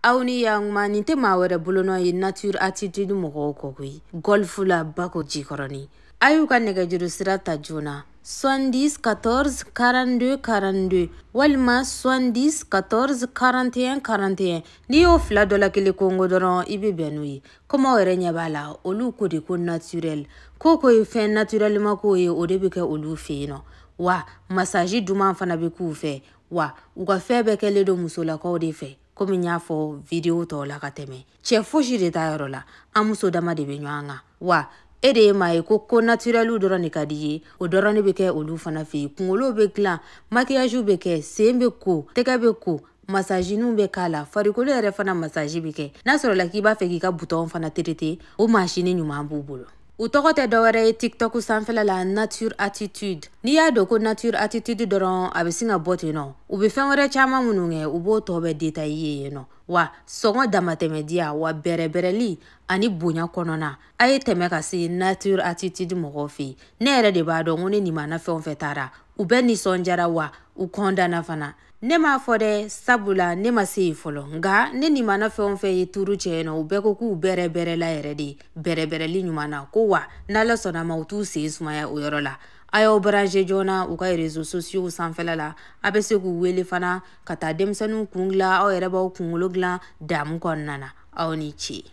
Aw ni yanguma, nin tɛ maa wɛrɛ bolonɔ ye Nature Attitude mɔgɔw kɔ koyi. Golf la Bako Jikɔrɔni. A y'u ka nɛgɛjuru sira ta joona, 70 14 42 42 walima 70 14 41 41. N'i y'o fila dɔ la kelen kongo dɔrɔn, i bɛ bɛn n'u ye. Komi aw yɛrɛ ɲɛ b'a la, olu ko de ko naturel, ko ko ye fɛn naturel ma ko ye, o de bɛ kɛ olu fɛ yen nɔ. Wa massage duman fana bɛ k'u fɛ, wa u ka fɛn bɛɛ kɛlen don musolakaw de fɛ. Komi n y'a fɔ vidéo tɔw la ka tɛmɛ, cɛ fosi de t'a yɔrɔ la, an muso dama de bɛ ɲɔgɔn kan. Wa e de ye maa ye ko ko naturel dɔrɔn de ka di ye, o dɔrɔn de bɛ kɛ olu fana fɛ yen. Kunkolo bɛ dilan, maquillage bɛ kɛ, sen bɛ ko, tɛgɛ bɛ ko, massage bɛ k'a la, farikolo yɛrɛ fana massage bɛ kɛ. N'a sɔrɔla k'i b'a fɛ k'i ka bouton fana traiter, o machine ɲuman b'u bolo. U tɔgɔ tɛ dɔwɛrɛ ye TikTok sanfɛla la, Nature Attitude. N'i y'a dɔn ko Nature Attitude dɔrɔn, a bɛ sin ka bɔ ten nɔ. U bɛ fɛn wɛrɛ caman minnu kɛ, u b'o tɔ bɛɛ détaillé yen nɔ. Wa sɔngɔ damatɛmɛ diya wa bɛrɛbɛrɛli ani bonya kɔnɔna, a ye tɛmɛ ka se Nature Attitude mɔgɔw fɛ yen. Ne yɛrɛ de b'a dɔn ko ne nimana fɛn o fɛn taara, u bɛɛ nisɔndiyara, wa u kɔndanna fana. Ne m'a fɔ dɛ, sabula ne ma se yen fɔlɔ, nka ne nimana fɛn o fɛn ye turu cɛ yen nɔ, u bɛɛ ko k'u bɛrɛ bɛrɛla yɛrɛ de, bɛrɛbɛrɛli ɲuman na ko. Wa n'Ala sɔnna ma, u t'u sen sumaya o yɔrɔ la. A y'aw branché joona u ka réseaux sociaux sanfɛla la. A bɛ se k'u wele fana ka taa denmisɛnninw kun dilan, aw yɛrɛ b'aw kunkolo dilan damu kɔnɔna na. Aw ni ce.